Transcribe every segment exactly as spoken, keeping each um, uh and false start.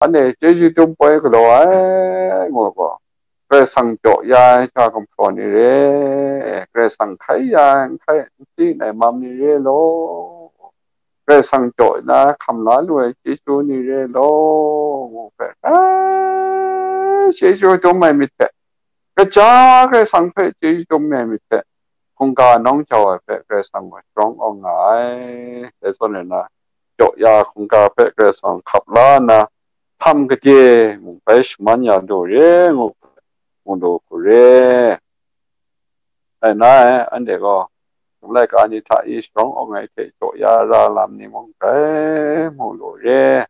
Anhte chyeju dum poi galaw ai, ngu gaw, Karai Kasang jaw ya ai hta gumhpraw ni re, Karai Kasang hkai ya ai, hkai n si n ai mam ni re law, Karai Kasang jaw na hkam la lu ai chyeju ni re law, ngu hpe, ai, chyeju dum ai myit hte, kaja Karai Kasang hpe chyeju dum ai myit hte, hkungga nawng jau ai hpe Karai Kasang gaw sharawng awng nga ai. Dai zawn e na, jaw ya hkungga hpe Karai Kasang hkap la nna, htam gade mung bai shaman ya lu re ngu, ngu lu hku re. Dai na e, anhte gaw, Chyum laika ni hta i sharawng awng ai hte jaw ya ra lam ni mung grai mu lu re.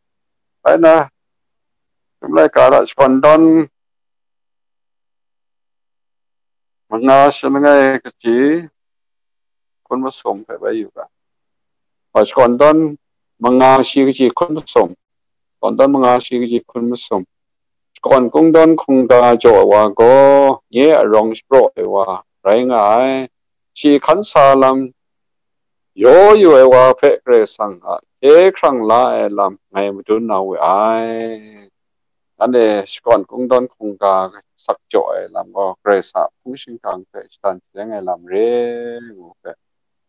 Bai na, Chyum laika hta shakawn dawn manga shi langai kaji hkun masum hpe bai yu ga. Wa shakawn dawn manga shi kaji hkun masum, shakawn dawn manga shi kaji hkun masum. Shakawn kungdawn hkungga jaw ai wa gaw, nye a arawng shapraw ai wa rai nga ai. Shi hkan sa lam, yaw yu ai wa hpe Karai Kasang a hkye hkrang la ai lam ngai madun na we ai. Anhte shakawn kungdawn hkungga sak jaw ai lam gaw Karai Kasang a hpung shingkang hpe shadan shaleng ai lam re, ngu hpe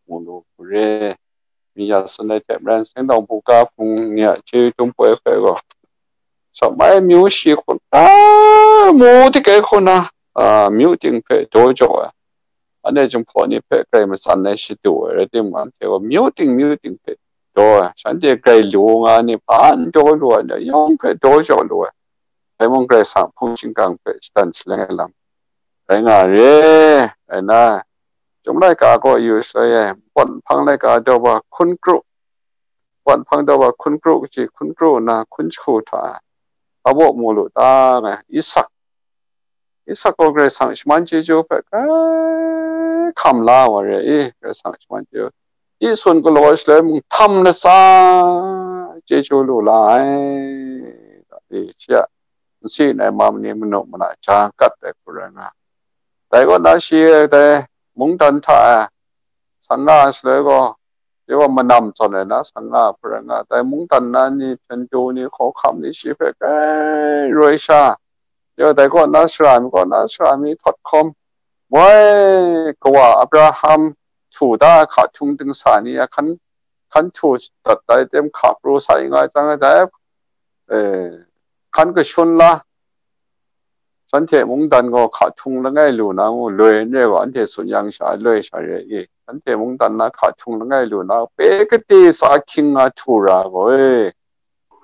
mu lu hku re. Mi ya tsun ai hte maren, Sengdawng buga hpung ni a chyeju dum poi hpe gaw, sa mai myu shi hku na, mu tik ai hku na, a, myu ting hpe daw jaw ai. Anhte Jinghpaw ni hpe grai matsan ai shadu ai rai timung, anhte gaw myu ting myu ting hpe daw ai, shanhte grai lu nga ai ni hpa n daw lu ai ni yawng hpe daw jaw lu ai. Dai mung Karai Kasang a hpung shingkang hpe shadan shaleng ai lam rai nga re. Rai na, Chyum laika gaw yu shaloi e, npawt nhpang laika daw wa hkun kru, npawt nhpang daw wa hkun kru kaji hkun kru nna hkun jahku hta, hpa baw mu lu ta nga, Isak, Isak gaw Karai Kasang shaman chyeju hpe grai hkam la wa re i, Karai Kasang shaman chyeju. I sun galaw shaloi mung htam latsa chyeju lu la ai. I, shi a nsi n ai mam ni manu mana ja gat ai hku rai nga. Dai kaw na shi dai mungdan hta e san nga ai shaloi gaw, Dai wa manam zawn ai na san nga hku rai nga, dai mungdan na ni, hpyen du ni, hkawhkam ni shi hpe grai roi sha. Dai wa dai kaw na sara mi, kaw na sara mi htawt hkawm, moi kawa Abraham htu da ai hka htung dingsa ni a hkan, hkan htu dat ai tem hka pru sa i nga ai chyang e, dai, e, hkan kashun la, shanhte mungdan gaw hka htung langai lu na ngu loi n re gaw, anhte tsun yang sha loi sha re i, shanhte mungdan na hka htung langai lu na pe kade sa ahkying nga htu ra gaw e,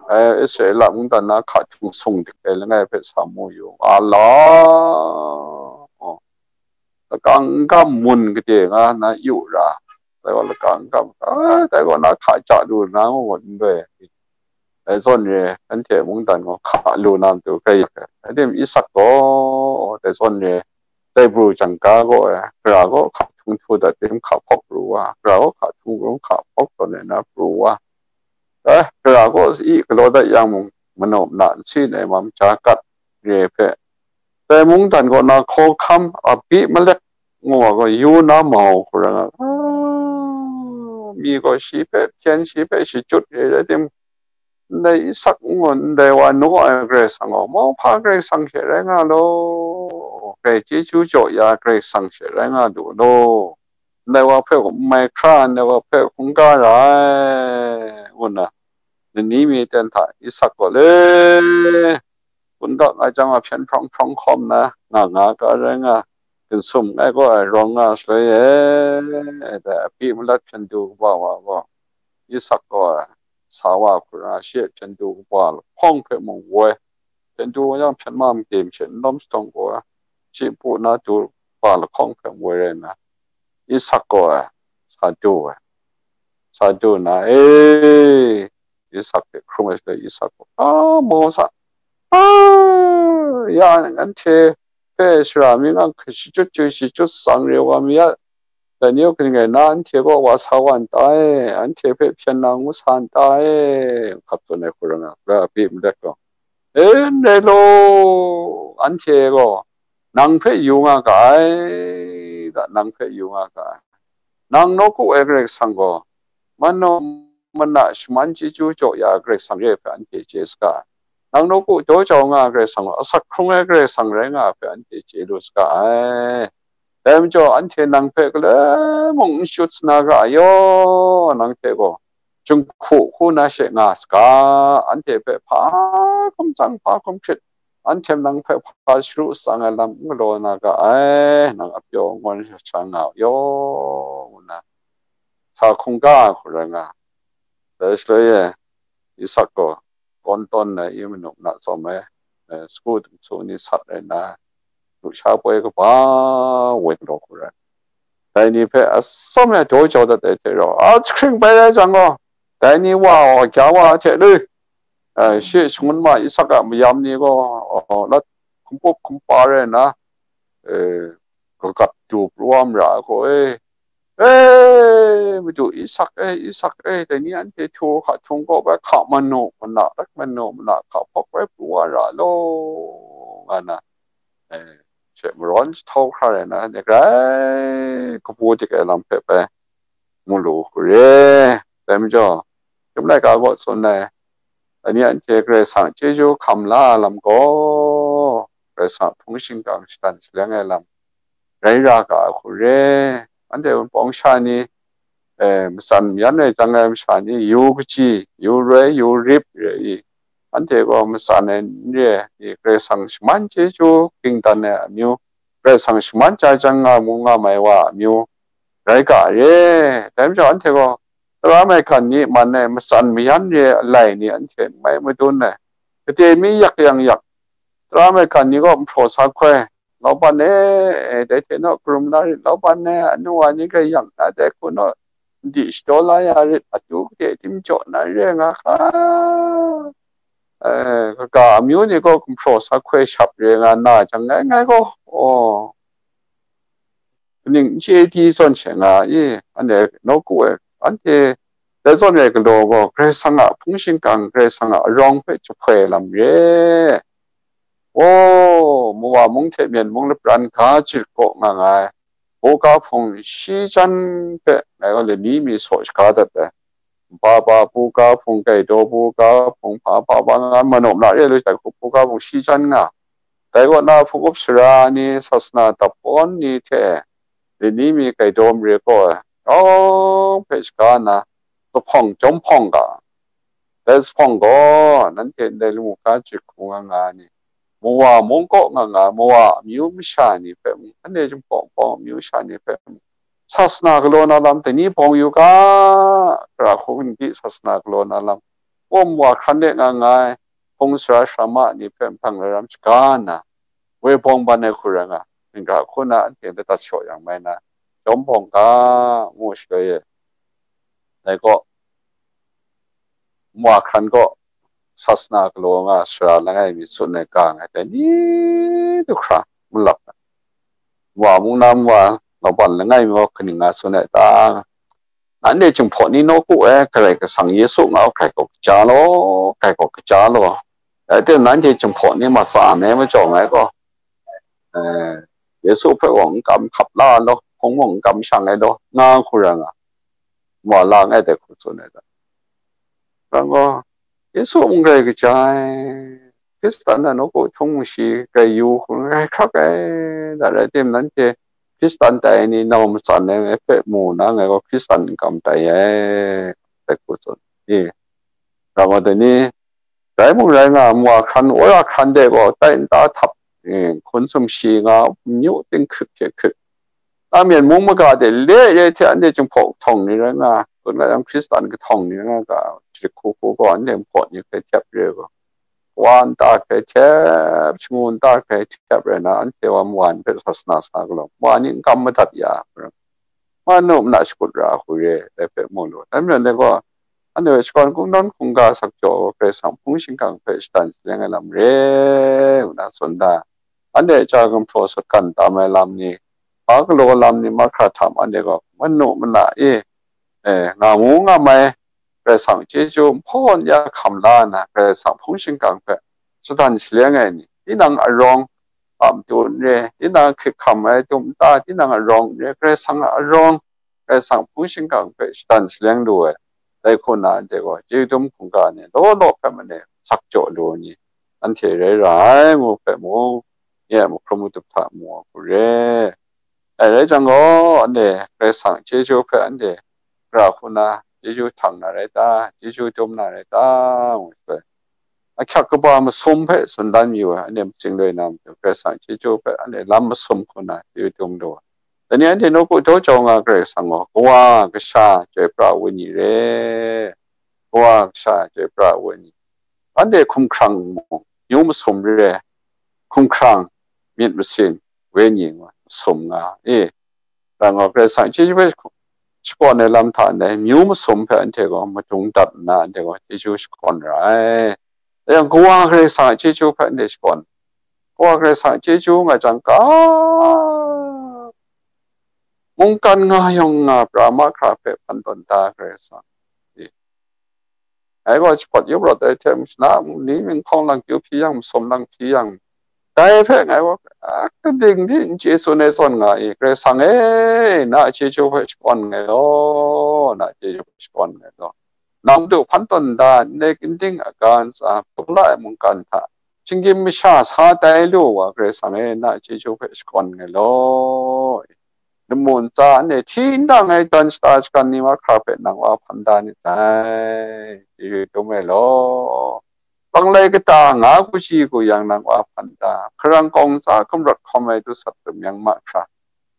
e, Israela mungdan na hka htung sung dik ai langai hpe sa mu yu, a la, lakang n gam mun kade nga na yu ra, dai wa lakang n gam, a, dai wa na hka ja lu na ngu n loi. Dai zawn re, anhte mungdan gaw hka lu na matu grai yak ai. Rai tim, Isak gaw dai zawn re, dai pru jang ga gaw, gara gaw hka htung htu dat tim hka hpawk pru wa, gara gaw hka htung hkrum hka hpawk tawn ai na pru wa. Eh, gara gaw i galaw dat yang mung, manaw mana nsi n ai mam ja gat re hpe, dai mungdan kaw na hkawhkam Abimelek ngu wa gaw yu na mau hku rai nga, ah, mi gaw shi hpe hpyen, shi hpe shachyut re rai tim, ndai Isak ngu ndai wa naw ai Karai Kasang gaw mauhpa Karai Kasang hte rai nga law, grai chyeju jaw ya Karai Kasang hte rai nga lu law, ndai wa hpe gaw n mai hkra, ndai wa hpe hkungga ra ai, ngu nna, nani mi ten hta Isak gaw le kun ga nga jang a hpyen hprawng hprawng hkawm na nga nga ga rai nga, ginsum ai gaw ai rawng nga shaloi e, dai Abimelek hpyen du kaba wa gaw, Isak gaw ai sa wa hku rai nga, shi a hpyen du kaba lahkawng hpe mung woi, hpyen du yang hpyen ma made masha n lawm shatawng gaw, shi npu na du kaba lahkawng hpe mung woi rai nna, Isak gaw ai sa du ai, sa du nna, e, Isak hpe hkrung ai shaloi, Isak gaw, a, mawng sa, a, ya, anhte hpe sara mi nga hkrit shachyut chyu shachyut tsang re wa mi ya, dai ni kaning rai nna, anhte gaw wa sa wa n ta e, anhte hpe hpyen na ngu sa n ta e, hkap tsun ai hku rai nga, Abimelek gaw, e, n rai law, anhte gaw nang hpe yu nga ga ai, da, nang hpe yu nga ga ai. Nang nawku ai Karai Kasang gaw, manaw mana shaman chyeju jaw ya ai Karai Kasang re ai hpe anhte chye saga ai. nang nawku daw jau nga ai Karai Kasang, asak hkrung ai Karai Kasang rai nga ai hpe anhte chye lu saga ai. Dai majaw, anhte nang hpe galoi mung n shut sa na ga ai yaw, nang hte gaw, jinghku hku na she nga saga, anhte hpe hpa hkum tsang, hpa hkum hkrit, anhte nang hpe hpa sharu tsang ai lam n galaw na ga ai, nang a pyaw ngawn sha nga u yaw, ngu nna sa hkungga ai hku rai nga. Dai shaloi e, Isak gaw tawn tawn na i manu na tsawm ai, eh, sagu dumsu ni sat rai nna, lusha poi kaba woi galaw hku rai. Dai ni hpe atsawm e daw jau dat ai hte rau, a jahkring bai rai jang gaw, dai ni wa wa, gya wa hte lui, eh, shi shangun ma Isak a mayam ni gaw, oh, lat hkumpup hkumpa rai nna, eh, kagat du pru wa mara ai gaw, e, e, Madu Isak e, Isak e, dai ni anhte htu hka htung kaw bai hka manu mana, tak manu mana, hka hpawk bai pru wa ra law, nga na, eh, she marawn jahtau hkra rai na, ni grai kabu dik ai lam hpe bai mu lu hku re. Dai majaw, Chyum laika gaw tsun ai, dai ni anhte Karai Kasang chyeju hkam la ai lam gaw, Karai Kasang hpung shingkang shadan shaleng ai lam rai ra ga ai hku re. Anhte Wunpawng sha ni, eh, matsan mayan ai jang ai masha ni, yu kaji, yu roi, yu rip re i, anhte gaw matsan ai n re i, Karai Kasang shaman chyeju ging dan ai amyu, Karai Kasang shaman chya jang nga mu nga mai wa a amyu rai ga re. Dai majaw, anhte gaw tara maigan ni man ai matsan mayan re ai alai ni anhte n mai madun ai. Gade mi yak yang yak, tara maigan ni gaw nhpraw sa hkoi, "Lauban e, e, dai hte naw karum la rit, lauban e, anu wa ni grai yang na dai hku naw, n di shadaw la ya rit, atu gade tim jaw na re nga hka?" Eh, kaga amyu ni gaw nhpraw sa hkoi shap re nga na jang, ngai, ngai gaw, oh, kaning n chye di zawn she nga i, anhte nawku e, anhte dai zawn re galaw gaw, Karai Kasang a hpung shingkang, Karai Kasang a arawng hpe jahpoi lam re. O, Mowa mung hte Myen mung lapran ga jarit kaw nga nga ai, buga hpung shi jan hpe ngai gaw lani mi saw shaga dat ai. Hpa hpa buga hpung, gaidaw buga hpung, hpa hpa wa nga manum na re lu jang hku, buga hpung shi jan nga. Dai kaw na hpung up sara ni, sasana dap kawn ni hte lani mi gaidaw mare kaw ai, yawng hpe shaga nna, zuphpawng jawm hpawng ga. Dai zuphpawng gaw, nanhte ndai lamu ga jarit hku nga nga ai ni, Mowa mung kaw nga nga ai Mowa amyu masha ni hpe mung, anhte Jinghpaw Wunpawng amyu masha ni hpe mung, sasana galaw na lam dai ni bawng yu ga, gara hku gindi sasana galaw na lam, Mowa hkran de nga nga ai hpung sara sara ma ni hpe mahtang laram shaga nna, woi bawng ban ai hku rai nga, hkinggara hku na anhte ladat shaw yang mai na, jawm bawng ga, ngu shaloi e, dai kaw, Mowa hkran kaw sasana galaw nga sara langai mi tsun ai ga ngai dai ni du hkra malap ai. Mowa mung na Mowa laban langai mi gaw kaning nga tsun ai ta? Nanhte Jinghpaw ni nawku e, Karai Kasang Yesu nga u, grai gaw kaja law, grai gaw kaja law. Rai tim, nanhte Jinghpaw ni matsan ai majaw ngai gaw, eh, Yesu hpe gaw n kam hkap la law, hpung mung n kam shang ai law, nga hku rai nga, Mowa la ngai dai hku tsun ai ta? Nang gaw, Yesu mung grai kaja ai, Hkristan a nawku htung shi grai yu hku grai hkrak ai, da rai tim, nanhte Hkristan tai ai ni nau matsan ai ngai hpe mu na, ngai gaw Hkristan n kam tai ai, dai hku tsun. E, ram wa dai ni, rai mung rai nga, Mowa hkran, wora hkran de gaw tai nta htap, e, hkun sumshi nga, myu ting hkrit hte hkrit. Na Myen mung maga de le re hte anhte Jinghpaw kahtawng ni rai nga, kun nga yang Hkristan kahtawng ni rai nga ga, jarit hku hku gaw anhte Jinghpaw ni hpe hkyep re gaw, wa nta hpe hkyep, shangu nta hpe hkyep rai na, anhte wa Mowa ni hpe sasana sa galaw, Mowa ni n kam madat ya, manu mana shakut ra hku re, dai hpe mu lu. Dai majaw dai gaw, anhte hpe shakawn kungdawn hkungga sak jaw, Karai Kasang hpung shingkang hpe shadan shaleng ai lam re, ngu na tsun da. Anhte chyagumhpraw sutgan tam ai lam ni, hpa galaw lam ni mahkra htam anhte gaw manu mana e, eh, nga mu nga mai, Karai Kasang chyeju nhpaw n ya hkam la nna, Karai Kasang hpung shingkang hpe shadan shaleng ai ni, tinang arawng a matu n re, tinang hkrit hkam ai tum nta, tinang arawng n re, Karai Kasang a arawng, Karai Kasang hpung shingkang hpe shadan shaleng lu ai. Dai hku na anhte gaw chyeju dum hkungga ni law law hpe mane sak jaw lu ai ni, anhte rai ra ai ngu hpe mung, nye a mahkrum madup hta mu wa hku re. Dai rai jang gaw, anhte Karai Kasang chyeju hpe anhte gara hku na chyeju htang na rai ta, chyeju dum na rai ta, ngu hpe, ahkyak kaba masum hpe tsun dan yu ai, anhte matsing loi na matu, Karai Kasang chyeju hpe anhte lam masum hku na chyeju dum lu ai. Dai ni anhte nawku daw jau nga Karai Kasang gaw, Kawa, Kasha, Chyoi Pra Wenyi re. Kawa, Kasha, Chyoi Pra Wenyi. Anhte hkumhkrang mung, myu masum re, hkumhkrang, myit masin, wenyi ngu masum nga, e, rai nga, Karai Kasang chyeju hpe shakawn ai lam hta ndai, myu masum hpe anhte gaw madung dat nna, anhte gaw chyeju shakawn ra ai. Dai yang, Kawa Karai Kasang a chyeju hpe anhte shakawn, Kawa Karai Kasang a chyeju nga jang, ka mungkan nga yawng nga pra mahkra hpe hpan tawn da Karai Kasang. Ngai gaw shapawt yup rawt ai hte mung, shana mung, ni minghkawng lang kyu hpyi yang, masum lang hpyi yang, dai hpe ngai gaw, a, kaning di n chye tsun ai zawn nga i, Karai Kasang e, na a chyeju hpe shakawn nngai law, na a chyeju hpe shakawn nngai law. Nang madu hpan tawn da, ndai ginding aga ntsa, hpung la ai mungkan hta, shinggyim masha sa tai lu wa, Karai Kasang e, na a chyeju hpe shakawn nngai law. Lamu ntsa anhte hti n dang ai jawn shata shagan ni mahkra hpe nang wa hpan da nit dai, chyeju dum ai law. Panglai kata nga kaji kuyang nang wa hpan da, hkarang kawng ntsa gumrawt hkawm ai dusat dum yang mahkra,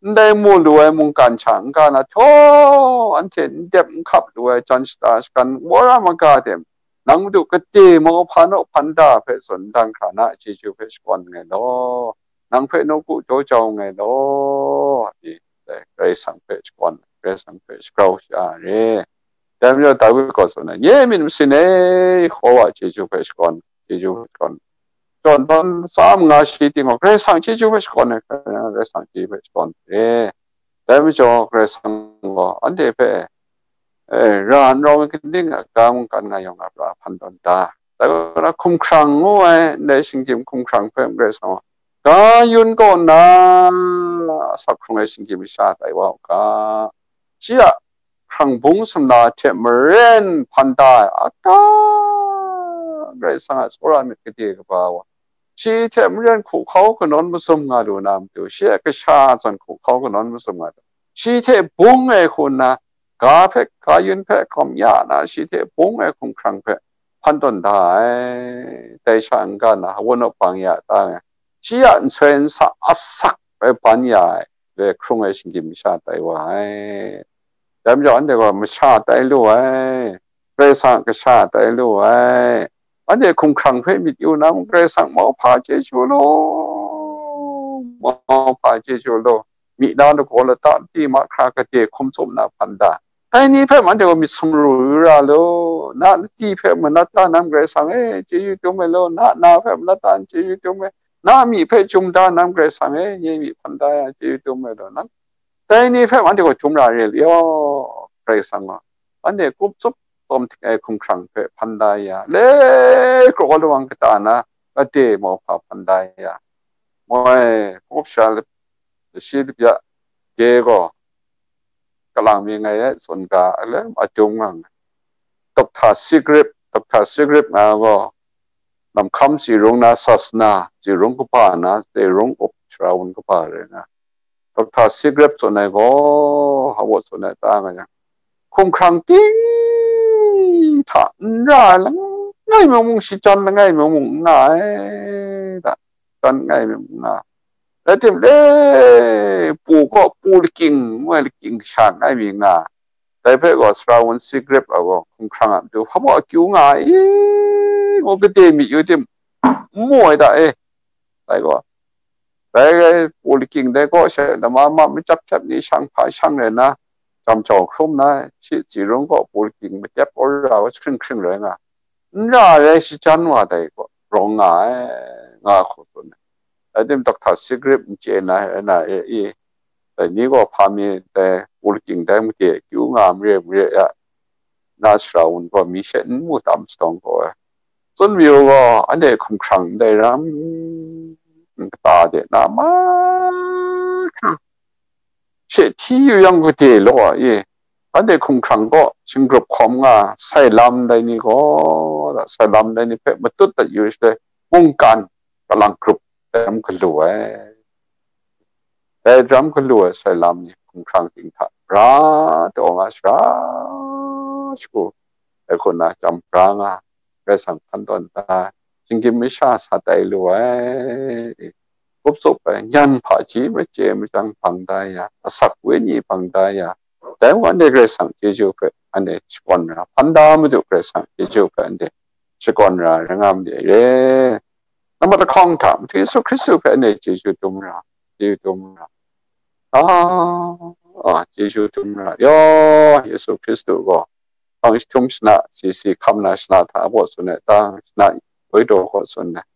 ndai mu lu ai mungkan hta n-ga na htaw, anhte n dep n hkap lu ai jawn shata shagan wora maga de, nang madu gade mauhpa naw hpan da hpe tsun dan hkra na a chyeju hpe shakawn nngai law. Nang hpe nawku daw jau nngai law, i, dai Karai Kasang hpe shakawn, Karai Kasang hpe shagrau sha re. Dai majaw Dawi gaw tsun ai, nye myit masin e, Yehowa chyeju hpe shakawn, chyeju hpe shakawn. Jawn tawn tsa manga shi ting gaw, Karai Kasang chyeju hpe shakawn ai, Karai Kasang chyeju hpe shakawn re. Dai majaw Karai Kasang gaw anhte hpe, e, ra n rawng ai ginding a ga mungkan nga yawng a pra hpan tawn da. Dai gaw na hkumhkrang ngu ai, ndai shinggyim hkumhkrang hpe Karai Kasang gaw, ga yun kaw nna, asak hkrung ai shinggyim masha tai wa u ga. Shi a hkrang bung sumla hte maren hpan da ai, a ga, Karai Kasang a tsawra myit gade kaba wa, shi hte maren hkuhkau kanawn mazum nga lu na matu, shi a kasha zawn hkuhkau kanawn mazum nga lu, shi hte bung ai hku nna, ga hpe, ga yun hpe hkawm ya na, shi hte bung ai hkumhkrang hpe hpan tawn da ai. Dai sha n-ga na, wunawp bang ya ta ai, shi a nsoi nsa asak bai ban ya ai, le hkrung ai shinggyim masha tai wa ai. Dai majaw anhte gaw masha tai lu ai, Karai Kasang a kasha tai lu ai. Anhte hkumhkrang hpe myit yu na mung, Karai Kasang mauhpa chyeju law, mauhpa chyeju law, myi na lagaw lata lati mahkra gade hkum tsun na hpan da. Dai ni hpe anhte gaw myit sumru yu ra law, na lati hpe manat da nam Karai Kasang e, chyeju dum ai law, na na hpe manat da chyeju dum ai, na myi hpe chyum da nam Karai Kasang e, nye myi hpan da ya chyeju dum ai law, nang dai ni hpe anhte gaw chyum ra re law, Karai Kasang gaw anhte kup tsup tawm hting ai hkumhkrang hpe hpan da ya, le kraw lawang kata na, gade mauhpa hpan da ya, moi, kup sha lap, lashi lapya de gaw, kalang mi ngai ai tsun ga ai le, adum nga nga. Doctor Sigrip, Doctor Sigrip nga gaw, namhkam tsi rung na sasana, tsi rung kaba na, tsi rung up shara wun kaba rai nga. Doctor Sigrip tsun ai gaw, hpa baw tsun ai ta nga yang, hkumhkrang ting hta n ra ai langai mung mung, shachyan langai mung mung n nga ai ta, shachyan langai mung mung n nga. Rai timung, le, pu gaw pu lakying ngu ai lakying kasha langai mi nga. Dai hpe gaw sara wun Sigrip a gaw hkumhkrang a matu hpa baw akyu nga ai i, ngu gade myit yu tim, n mu ai ta e. Dai gaw, dai pu lakying dai kaw she lama ma machyap chyap ni shang hpa shang rai nna, jam jau hkrum nna, shi tsi rung kaw pu lakying matep awra wa jahkring hkring rai nga, n ra ai shachyan wa dai gaw rawng nga ai, nga hku tsun ai. Rai tim, Doctor Sigrip n chye na, na e i, dai ni gaw hpa mi dai pu lakying dai made akyu nga mare mare ya, na sara wun gaw mi she n mu tam shadawng gaw ai. Tsun mayu gaw, anhte hkumhkrang ndai ram kata de na mahkra she hti yu yang gade law ai. Anhte hkumhkrang gaw shinggrup hkawm nga, sai lam dai ni gaw, sai lam dai ni hpe matut dat yu shaloi, mungkan kalang grup daram galu ai. Dai daram galu ai sai lam ni hkumhkrang ting hta ra taw nga sara shagu, dai hku na chyam pra nga, Karai Kasang hkan tawn da, shinggyim masha sa tai lu ai, kup tsup ai, nyan hpaji machye machyang bang da ya, asak wenyi bang da ya, dai mung anhte Karai Kasang chyeju hpe anhte shakawn ra, hpan da madu Karai Kasang chyeju hpe anhte shakawn ra, rai nga ma de re. Nambat lahkawng hta, Madu Yesu Hkristu hpe anhte chyeju dum ra, chyeju dum ra. Ah, ah, chyeju dum ra. Yaw, Yesu Hkristu gaw, hpang jahtum shana, si si hkam na shana hta baw tsun ai ta, shana woi daw gaw tsun ai.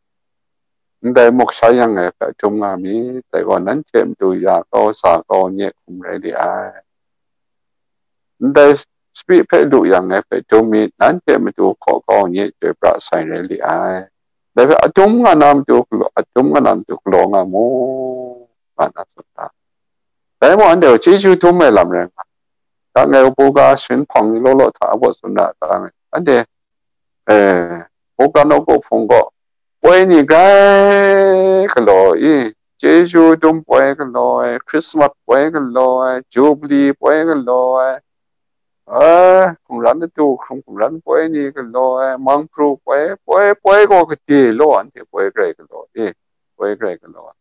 Ndai muk sha yang ai hpe dum nga mi, dai gaw nanhte matu ya kau, sa kau, nye hkum rai li ai. Ndai sapi hpe lu yang ai hpe dum mi, nanhte matu hkaw kau, nye chyoi pra sai rai li ai. Dai hpe adum nga na matu galaw, adum nga na matu galaw nga mu, nga na tsun ta. Dai mung anhte gaw chyeju dum ai lam rai nga, dang e buga sharin hpawng ni law law hta a baw tsun ra ta nga, anhte, eh, buga nawku hpung gaw poi ni grai galaw i, chyeju dum poi galaw ai, Krismas poi galaw ai, Jubli poi galaw ai, eh, hkungran atu hkrung hkungran poi ni galaw ai, mang pru poi, poi, poi gaw gade law, anhte poi grai galaw i, poi grai galaw ai.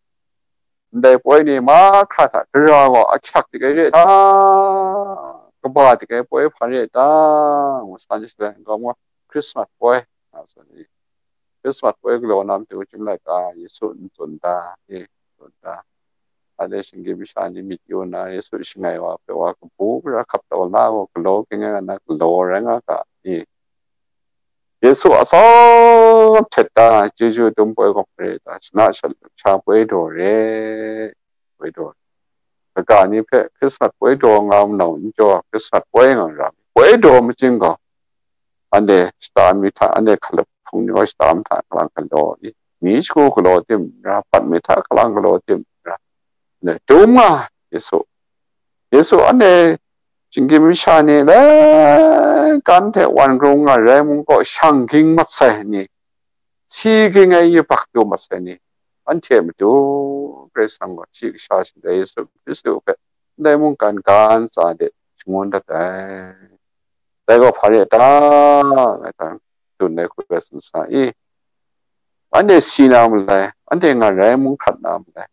Ndai poi ni mahkra hta gara gaw ahkyak dik ai re ta, kaba dik ai poi hpa re ta, ngu sa ni shaloi, n-gawm gaw Krismas poi, nga tsun i. Krismas poi galaw na matu chyum laika Yesu n tsun ta, e, tsun ta. Anhte shinggyim masha ni myit yu nna, Yesu shangai wa hpe wa kabu gara hkap taw la gaw, galaw ging ai nga na galaw rai nga ga, e. Yesu atsawm htet da, chyeju dum poi gaw hpa re ta, shana shat sha poi daw re, poi daw re. Kaga ni hpe Krismas poi daw nga manau n jaw, Krismas poi nga ra, poi daw machying gaw, anhte shata mi hta, anhte hkalap hpung ni gaw shata mi hta kalang galaw i, mi shagu galaw tim n ra, pat mi hta kalang galaw tim n ra, anhte dum nga Yesu. Yesu anhte shinggyim masha ni laika hte wan grung nga rai mung gaw, shang ging mat sai ni, si ging ai yubak du mat sai ni, anhte matu Karai Kasang gaw shi kasha shingtai Yesu Hkristu hpe ndai mungkan ga ntsa de shangun dat ai. Dai gaw hpa re ta, ngai hta dun ai hku rai tsun sa i, anhte si na malai, anhte nga rai mung hkrat na malai,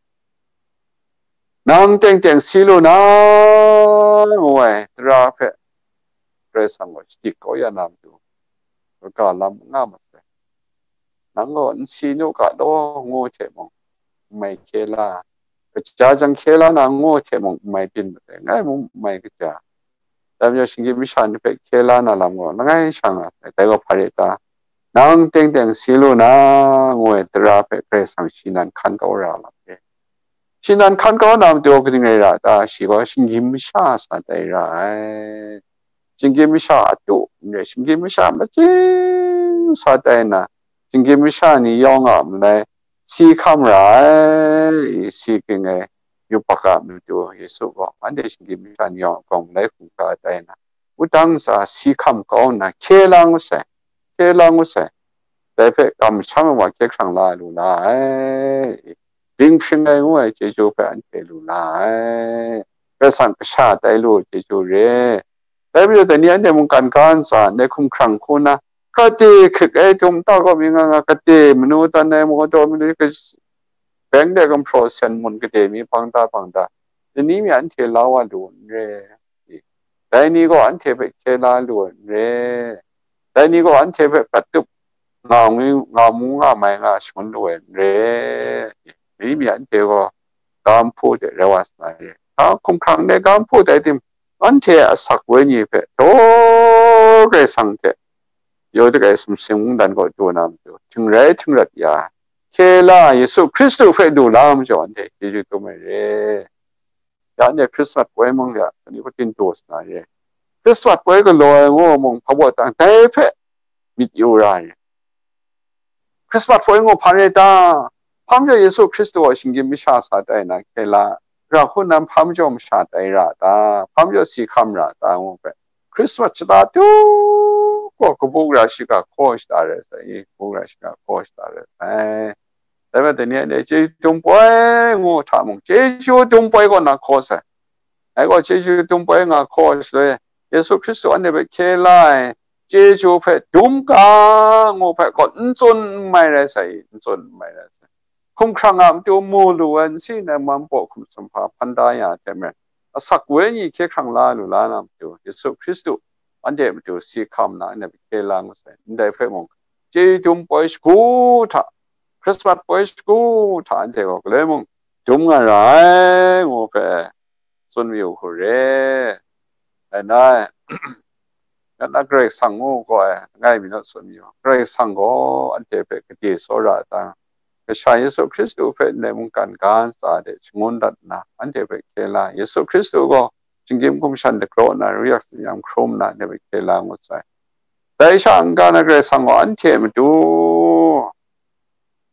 nang teng teng si lu na, ngu ai tara hpe Karai Kasang gaw shadik kau ya na matu, kaga lam n nga mat sai. Nang gaw n si nu ga law, ngu hte mung, n mai hkye la, kaja jang hkye la na, ngu hte mung, n mai byin mat ai, ngai mung n mai kaja. Dai majaw, shinggyim masha ni hpe hkye la na lam gaw langai sha nga sai, dai gaw hpa re ta? Nang teng teng si lu na, ngu ai tara hpe Karai Kasang shi nan hkan kau ra lam re. Shi nan hkan kau na matu kaning rai ra ta? Shi gaw shinggyim masha sa tai ra ai. Shinggyim masha atu n re, shinggyim masha machying sa tai na, shinggyim masha ni yawng a malai si hkam ra ai, si ging ai yubak a matu Yesu gaw anhte shinggyim masha ni yawng a gawng malai hkungga tai na, wudang ntsa si hkam kau nna hkye lang u sai, hkye lang u sai. Dai hpe kamsham ai wa hkye hkrang la lu la ai, dinghpring ai ngu ai chyeju hpe anhte lu la ai, Karai Kasang kasha tai lu ai chyeju re. Dai majaw dai ni anhte mungkan ga ntsa ndai hkumhkrang hku na, kade hkrik ai htum tau gaw mi nga nga, kade manu tan ai mawdaw manu, beng de gumhpraw sen mun kade mi hpang da hpang da, dai ni mi anhte la wa lu n re. Dai ni gaw anhte hpe hkye la lu ai n re. Dai ni gaw anhte hpe prat tup nga ngu, nga mu nga mai nga shangun lu ai n re. Dai mi anhte gaw ga nhpu de rai wa sa na re. Hpa hkumhkrang de ga nhpu tai tim, anhte a asak wenyi hpe daw Karai Kasang hte yawdik ai sumsing mungdan kaw du na matu, htingrai htingrat ya, hkye la Yesu Hkristu hpe lu la majaw, anhte chyeju dum ai re. Ya anhte Hkrismat poi mung ya, kani hku tin du sa na re. Hkrismat poi galaw ai ngu mung hpa baw tang, dai hpe myit yu ra ai. Hkrismat poi ngu hpa re ta? Hpa majaw Yesu Hkristu gaw shinggyim masha sa tai na hkye la, ra hku nan hpa majaw masha tai ra ta? Hpa majaw si hkam ra ta? Ngu hpe, Hkrismat shata tu gaw kabu gara shiga hkaw shada rai sai, kabu gara shiga hkaw shada rai sai. Dai bai, dai ni anhte chyeju dum poi ngu hta mung, chyeju dum poi kaw na hkaw sai. Dai gaw chyeju dum poi nga hkaw shaloi, Yesu Hkristu anhte hpe hkye la ai chyeju hpe dum ga ngu hpe gaw n tsun n mai rai sai, n tsun n mai rai sai. Hkumhkrang a matu mu lu ai nsi nai mam paw hkum sumhpa hpan da ya ai hte maren, asak wenyi hkye hkrang la lu la na matu, Yesu Hkristu anhte matu si hkam na anhte hpe hkye la ngu sai. Ndai hpe mung, chyeju dum poi shagu hta, Hkrismat poi shagu hta anhte gaw galoi mung dum nga ra ai ngu hpe tsun mayu hku re. Dai na, nat na Karai Kasang ngu gaw ai, langai mi naw tsun mayu. Karai Kasang gaw anhte hpe gade tsawra ai ta, Kasha Yesu Hkristu hpe ndai mungkan ga ntsa de shangun dat nna, anhte hpe hkye la, Yesu Hkristu gaw shinggyim hkum shan dagraw nna, ruyak tsinyam hkrum nna, anhte hpe hkye la ngut sai. Dai sha n-ga na Karai Kasang gaw anhte matu,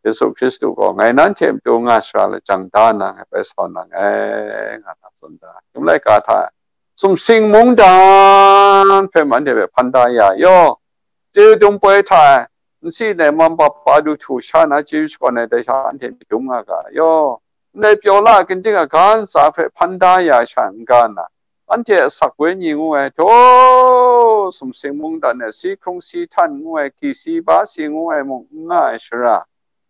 Yesu Hkristu gaw, ngai nanhte matu nga shara lajang da na, ngai bai sau na nngai, nga na tsun da. Chyum laika hta, sumsing mungdan hpe mung anhte hpe hpan da ya yaw, chyeju dum poi hta e, nsi nai mam papa du htu sha na chyeju shakawn ai dai sha anhte myit dum nga ga yaw, ndai pyaw la a ginding a ga ntsa hpe hpan da ya sha n-ga na, anhte asak wenyi ngu ai, htaw, sumsing mungdan e si hkrung si htan ngu ai, hki si ba si ngu ai mung n nga ai shara,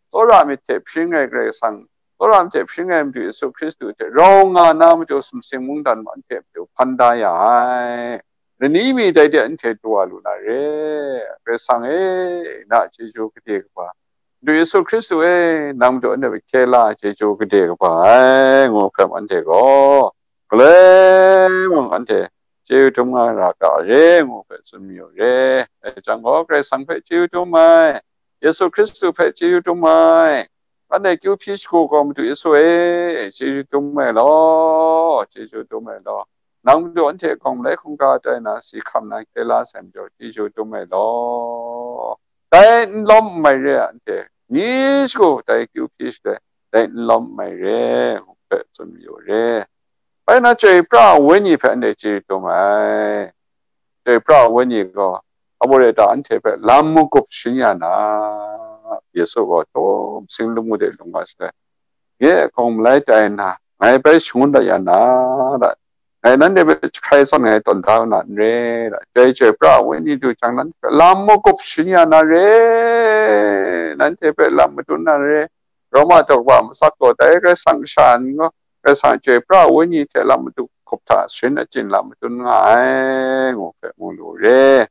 tsawra myit hte hpring ai Karai Kasang, tsawra myit hte hpring ai Madu Yesu Hkristu hte rau nga na matu sumsing mungdan mung anhte matu hpan da ya ai. Lani mi dai de anhte daw lu na re, Karai Kasang e, na chyeju gade kaba, Madu Yesu Hkristu e, nang matu anhte hpe hkye la ai chyeju gade kaba ai, ngu hpe anhte gaw, galoi mung anhte chyeju dum nga ra ga re, ngu hpe tsun mayu re. Dai jang gaw, Karai Kasang hpe chyeju dum ai, Yesu Hkristu hpe chyeju dum ai, anhte kyu hpyi shagu gaw, Madu Yesu e, chyeju dum ai law, chyeju dum ai law, nang matu anhte hkawng malai hkungga tai na si hkam na hkye la sai majaw, chyeju dum ai law, dai n lawm n mai re ai anhte, ni shagu dai kyu hpyi shaloi, dai n lawm n mai re, ngu hpe tsun mayu re. Bai na, chyoi pra ai wenyi hpe anhte chyeju dum ai. Chyoi pra ai wenyi gaw, Amore ta anhte hpe lam magup sharin ya na, Yesu gaw htaw sumsing lamu de lung wa shaloi, nye hkawng malai tai nna, ngai bai shangun dat ya na, ra, ngai nanhte hpe jahkrai zawn ngai tawn da na n re, ra, chyoi chyoi pra ai wenyi du jang, nanhte hpe lam magup sharin ya na re, nanhte hpe lam madun na re, Roma daw kaba matsak gaw, dai Karai Kasang kasha ni gaw, Karai Kasang chyoi pra ai wenyi hte lam magup hta sharin achyin lam madun nga ai, ngu hpe mu lu re.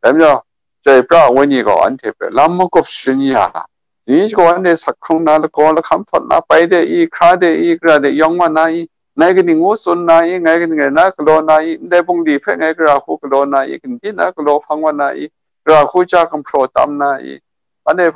Dai majaw, chyoi pra ai wenyi gaw anhte hpe lam magup sharin ya, ni shagu anhte sak hkrung na, lagaw lahkam htawt na, pai de i, hkra de i, gara de yawng wa na i, ngai kaning ngu tsun na i, ngai kaning rai na galaw na i, ndai bungli hpe ngai gara hku galaw na i, kaning na galaw hpang wa na i, gara hku ja gumhpraw tam na i, anhte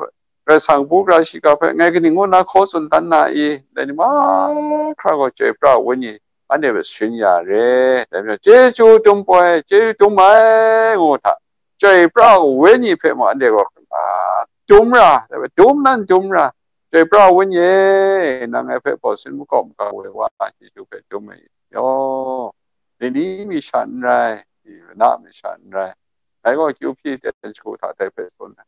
Karai Kasang bu gara shiga hpe ngai kaning ngu na hkaw tsun dan na i, dai ni mahkra gaw chyoi pra ai wenyi anhte hpe sharin ya re. Dai majaw, chyeju dum poi, chyeju dum ai, ngu hta, chyoi pra ai wenyi hpe mung anhte gaw, a, dum ra, dum nan dum ra, chyoi pra ai wenyi e, nang ngai hpe bawsin makawp makau woi wa, chyeju hpe dum ai yaw, lani mi sha n rai, na mi sha n rai, ngai gaw kyu hpyi ten shagu hta dai hpe tsun ai.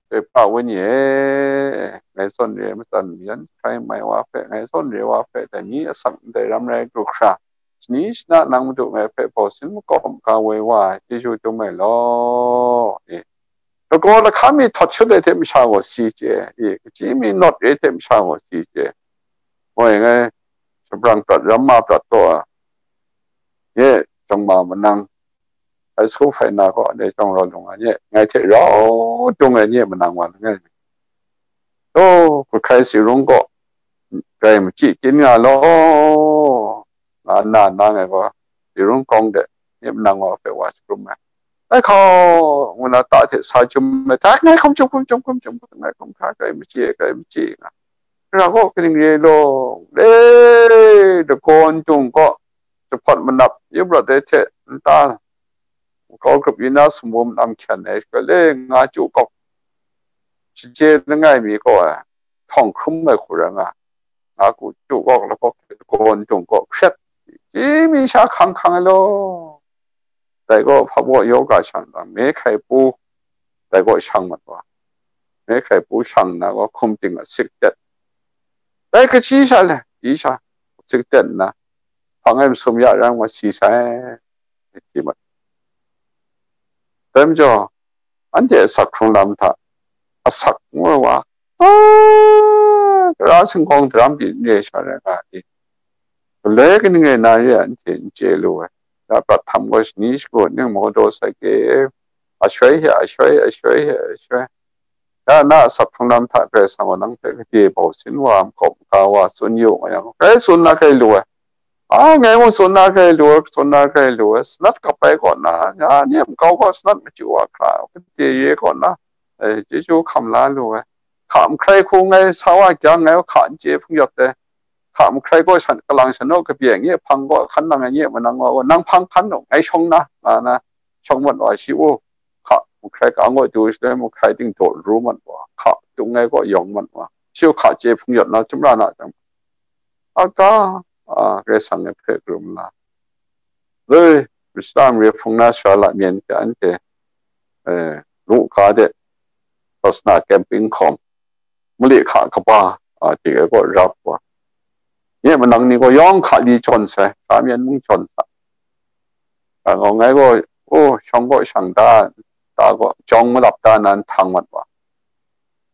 Chyoi pra ai wenyi e, ngai zawn re ai matsan mayan hkrai mai wa hpe, ngai zawn re ai wa hpe, dai ni asak ndai ram rai hkra, shani shana nang madu ngai hpe bawsin makawp makau woi wa ai, chyeju dum ai law, e, lagaw lahkam mi htawt shut ai hte masha gaw si chye, e, kachyi mi nawt re ai hte masha gaw si chye. Moi ngai, shabrang prat, ramma prat taw ai, nye, jawng ma manang, high school hpai na gaw, anhte chyawm rau lung ai nye, ngai hte rau dung ai nye manang wa langai mi, taw, hkut hkai si rung gaw, grai machyi kyin nga law, nga nna nna ngai gaw, si rung kawng de, nye manang wa hpe wa shakrum ai. Ngai hkau, ngu na ta hte sa chyum ai hta, ngai hkum chyum, hkum chyum, hkum chyum, ngai hkum hkra, grai machyi, grai machyi nga. Gara gaw kaning re ai law, e, lagaw ndung gaw, jahpawt manap, yubrat ai hte nta, kau grup yin na sumwum lam hkyan ai, gale nga chyu kawk, shaje langai mi gaw ai, htawng hkrum ai hku rai nga, nga ku chyu kawk, lakawk hte lagaw ndung gaw hkret, chyi mi sha hkang hkang ai law. dai gaw hpabaw yoga shang dang, me hkai pu, dai gaw shang mat wa. Me hkai pu shang na gaw hkum ting a sik tet. Dai kachi sha le, chi sha, sik tet nna, hpang e masum ya rang wa si sai, chi mat. Dai majaw, anhte asak hkrung lam hta, asak ngu ai wa, a, tara singgawng daram byin re sha rai nga i. Galoi kaning rai na re ai, anhte n chye lu ai. Ya prat htam gaw shani shagu ning maw daw sai ke, ashoi he ashoi, ashoi he ashoi. Ya na asak hkrung lam hta Karai Kasang gaw nang hpe gade bau sin wa, makawp maga wa, tsun yu nga yang, grai tsun na grai lu ai. A, ngai gaw tsun na grai lu ai, tsun na grai lu ai. Sanat kap ai kaw na, ya, nem kau gaw sanat machyu wa hkra, gade re kaw na, eh, chyeju hkam la lu ai. Hka mahkrai hku ngai sa wa kyang, ngai hka n chye hpung yawt ai. Hka mahkrai gaw shan, kalang shan naw kabye, nye hpang gaw hkan nang ai, nye manang gaw nang hpang hkan naw, ngai shawng na, nga na, shawng mat wa shi u. Hka mahkrai ka ngaw du shaloi, mahkrai ting daw ru mat wa, hka tung ai gaw yawng mat wa, shi u hka chye hpung yawt na, chyum ra na jang, a ga, a, Karai Kasang e hpe karum la. Loi, mashata mare hpung na sara la myen hte anhte, eh, lu ga de, Vipassana camping hkawm, mali hka kaba, a, tik ai gaw rap wa. Nye manang ni gaw yawng hka li jawn sai, sha myen mung jawn sa. Ngai gaw, ngai gaw, o, shawng gaw shang da, da gaw, jawng malap da nan htang mat wa.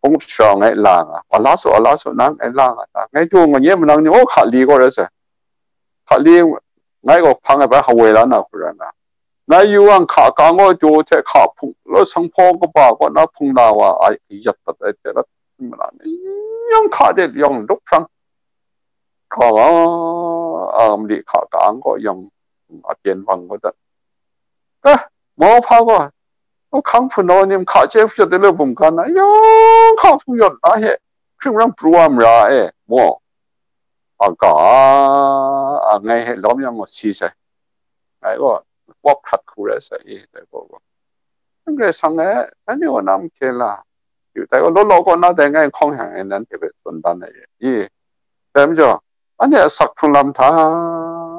Hpung sharau ngai la nga, wa la su, wa la su, nang ngai la nga ta. Ngai du nga nye manang ni, o, hka li gaw rai sai. Hka li, ngai gaw hpang ai bai hawoi la na hku rai nga. Ngai yu ang hka ka ngaw du hte hka hpung, lo sanghpaw kaba kaw na hpung la wa ai, yat dat ai hte rat, mana ni yawng hka de yawng lup hprang. Hka wa, a, mali hka ka ang gaw yawng a pyen bang gaw dat. Ka, mau hpa gaw, hkang hpunau ni hka chye hpung yawt de lo bum ga na, yawng hka hpung yawt na he, hkring rang pru wa mara e, maw? A ga, a ngai he lawm yang gaw si sai. Ngai gaw, wap hkrat hku rai sai i, dai gaw gaw. Karai Kasang e, anhte gaw na mahkye la. Yu tai gaw, law law kaw na dai ngai hkawng yang e, nanhte hpe tsun dan ai i. Dai majaw, anhte asak hkrung lam hta,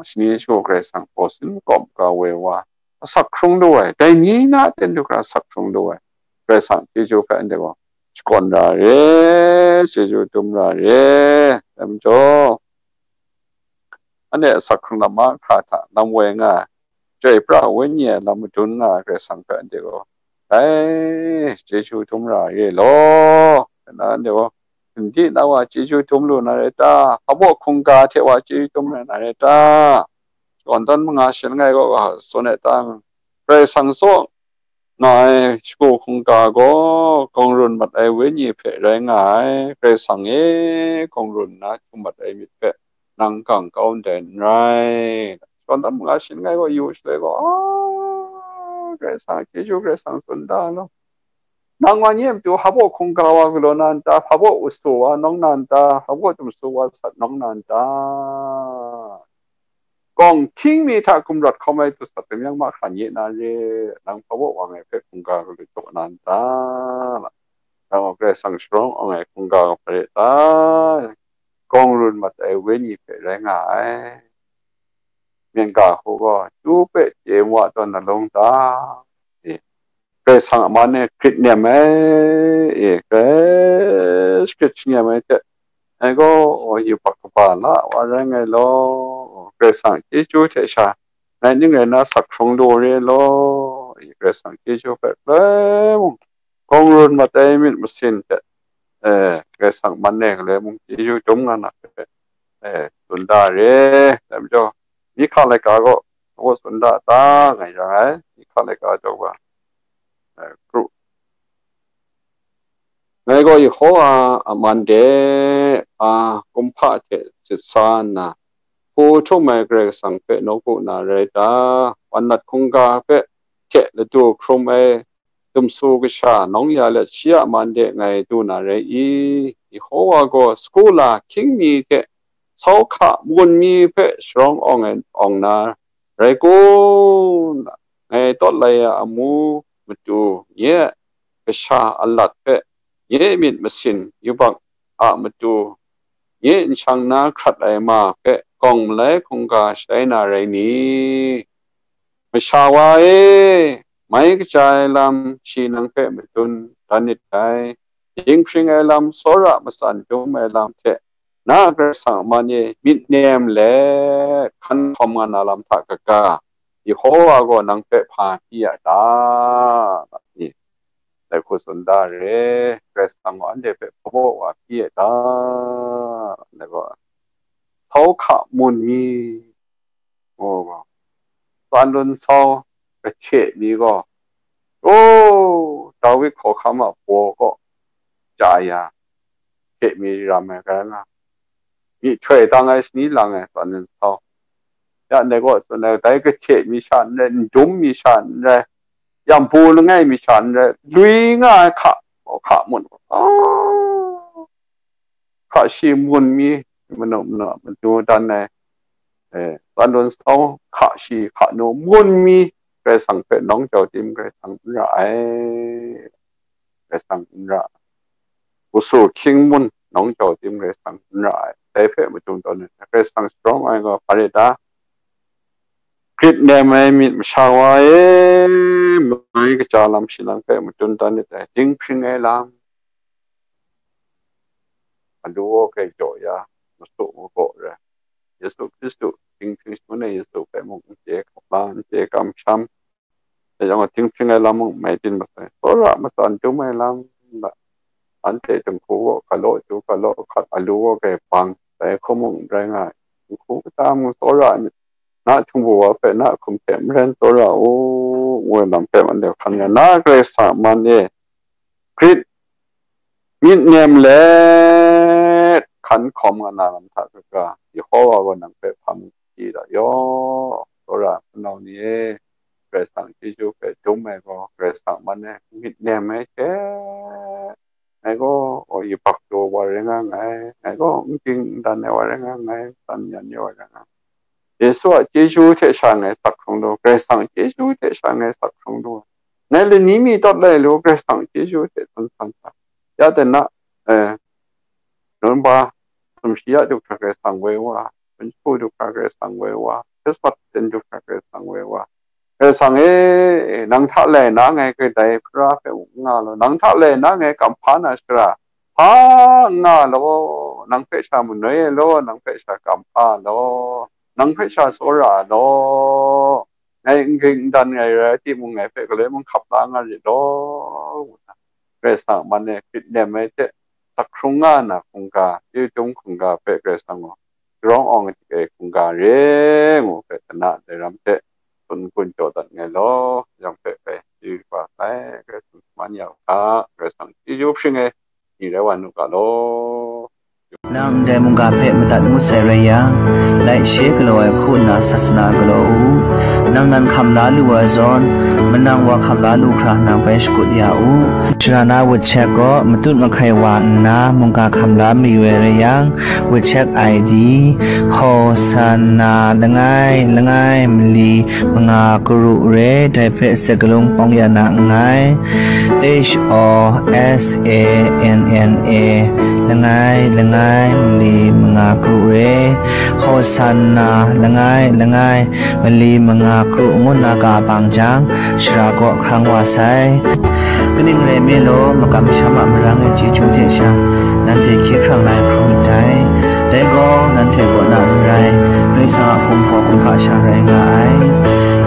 shani shagu Karai Kasang hpaw sin makawp ga woi wa, asak hkrung lu ai, dai ni na ten du hkra asak hkrung lu ai, Karai Kasang chyeju hpe anhte gaw shakawn ra re, chyeju dum ra re, dai majaw, anhte asak hkrung lam mahkra hta lam woi nga ai, Chyoi pra ai Wenyi e lam madun nga ai Karai Kasang hpe anhte gaw, dai, chyeju dum ra re law, nna anhte gaw, n di na wa chyeju dum lu na rai ta? Hpabaw hkungga hte wa chyeju dum lu na rai ta? Shakawn tawn manga shi langai kaw ga tsun ai ta? Karai Kasang tsaw nga ai shagu hkungga gaw, kawng run mat ai Wenyi hpe rai nga ai. Karai Kasang e, kawng run nna htum mat ai myit hpe nang gang kau ndai n rai. Shakawn tawn manga shi langai kaw yu shaloi gaw, a, Karai Kasang, chyeju Karai Kasang tsun da law. Nang wa nye matu hpabaw hkungga wa galaw na n ta? Hpabaw usu wa nawng na n ta? Hpabaw dumsu wa sat nawng na n ta? Kawng hkying mi hta gumrawt hkawm ai dusat dum yang mahkra nye na re, nang hpabaw wang ai hpe hkungga galu jaw na n ta? Nang wa Karai Kasang sharawng awng ai hkungga ga hpa re ta? Kawng run mat ai Wenyi hpe rai nga ai. Myen ga hku gaw, chyu hpe chye mu a tawn na lung ta? E, Karai Kasang a man e grit nem ai, e, grit shagrit shingnem ai hte, ngai gaw, o, yubak kaba la wa rai ngai law, Karai Kasang chyeju hte sha, ngai ning rai na sak hkrung lu re law, e, Karai Kasang chyeju hpe galoi mung, kawng run mat ai myit masin hte, e, Karai Kasang man e galoi mung chyeju dum nga na hpe, e, tsun da re, dai majaw, myi hkak laika gaw, gaw tsun da ta ngai ra ai, myi hkak laika jaw ga, e, kru. Ngai gaw Yehowa a man de, a kumhpa hte sit sa nna, hku htum ai Karai Kasang hpe nawku na rai ta? Wan nat hkungga hpe hte ladu hkrum ai dumsu kasha nawng ya let, shi a man de ngai du na rai i? Yehowa gaw sagu la hkying mi hte sau hka magun mi hpe sharawng awng ai, awng na rai kun? Ngai tawt lai ai amu matu, nye a kasha alat hpe, nye myit masin yubak a matu, nye nshang na hkrat ai ma hpe kawng malai hkungga shatai na rai ni? Masha wa e, mai kaja ai lam shi nang hpe madun dan nit dai. Dinghpring ai lam, tsawra matsan dum ai lam hte na Karai Kasang a man e myit nem let hkan hkawm nga na lam hta kaga, Yehova gaw nang hpe hpa pyi a ta? Dai hku tsun da re, Karai Kasang gaw anhte hpe hpabaw wa pyi a ta? Dai gaw, sau hka mun mi, oh, tsan lun sau kahte mi gaw, oh, Dawi hkawhkam a baw kaw chya ya, hte mi ram ai rai nga, myihtoi dang ai shani lang ai tsan lun sau. Ya, ndai gaw tsun ai, dai kahte mi sha n rai, ndum mi sha n rai, yambu langai mi sha n rai, lui nga ai hka, hka mun, ah, hka shi mun mi, manu, manu, madu dan ai, eh, tsan lun sau, hka shi, hka nu, mun mi, Karai Kasang hpe nawng jau tim Karai Kasang n ra ai. Karai Kasang n ra ai. Usu hkying mun nawng jau tim Karai Kasang n ra ai. Dai hpe madun tawn ai. Karai Kasang strong ai gaw hpa rit ta? Grit nem ai myit masha wa e, mai kaja lam shi nang hpe madun dan nit dai. Dinghpring ai lam, alu aw hkrai jaw ya, masu magaw rai. Yesu Hkristu, dinghpring shangun e Yesu hpe mung n chye hkap la, n chye kamsham. Dai yang gaw, dinghpring ai lam mung mai byin masai, tsawra matsan dum ai lam, anhte dinghku gaw galaw chyu, galaw hkat, alu gaw grai bang, dai hku mung n rai nga ai. Dinghku kata mung tsawra ai myit, na htingbu wa hpe na hkum hte maren tsawra u, ngu ai lam hpe man de hkan nga na, Karai Kasang a man e grit myit nem let hkan hkawm nga na lam hta kaga, Yehova gaw nang hpe hpa mu chye da yaw. Tsawra ai hpunau ni e, Karai Kasang chyeju hpe dum ai gaw, Karai Kasang a man e myit nem ai hte, ngai gaw, o, yubak daw wa rai nga nngai, ngai gaw n ging n dan ai wa rai nga nngai, tsan yan ai wa rai nga nngai. Yesu a chyeju hte sha ngai sak hkrung lu, Karai Kasang chyeju hte sha ngai sak hkrung lu. Ngai lani mi tawt lai lu, Karai Kasang chyeju hte san san sa. Ya de na, eh, Nunba, sumshi ya du hkra Karai Kasang woi wa, Hpunhku du hkra Karai Kasang woi wa, Christmas ten du hkra Karai Kasang woi wa. Karai Kasang e, nang hta lai na ngai kadai hpara hpe n nga law, nang hta lai na ngai kamhpa na shara hpa n nga law, nang hpe sha manoi ai law, nang hpe sha kamhpa ai law, nang hpe sha tsawra ai law, ngai n ging n dan ngai rai timung, ngai hpe galoi mung hkap la nga rit law, ngu nna Karai Kasang a man e grit nem ai hte, sak hkrung nga na hkungga, chyeju hkungga hpe Karai Kasang gaw sharawng awng ai hte hkungga re ngu hpe, kana dai ram hte tsun gun jaw dat ngai law, yang hpe bai chyeju kaba sai, Karai Kasang shaman ya u hka, Karai Kasang chyeju hpring ai ni rai wa nu ga law. Nang ndai mungga hpe madat ngut sai rai yang, laishe galaw ai hku nna sasana galaw u. Nang nan hkam la lu ai zawn, manang wa hkam la lu hkra nang bai shakut ya u. Shara na WeChat gaw matut mahkai wa nna mungga hkam la mayu ai rai yang, WeChat I D, Hosanna langai langai mali manga karu re, dai hpe sakalung pawng ya na nngai. H O S A N N A, langai langai mali manga karu re, Hosanna langai langai mali manga karu ngu nna ka bang jang, shara kaw hkrang wa sai. Kaning rai nme law, makam masham a marang ai chyeju hte sha, nanhte hkye hkrang lai hkrum ndai. Dai gaw, nanhte kaw na n rai, Karai Kasang a hkum hpaw hkun hkasha rai nga ai.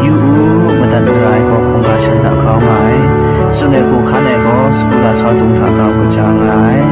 Yu u, madat mara ai gaw hkungga shan hta grau nga ai. Tsun ai hku hkan ai gaw, sagu lasau dung hta grau kaja nga ai.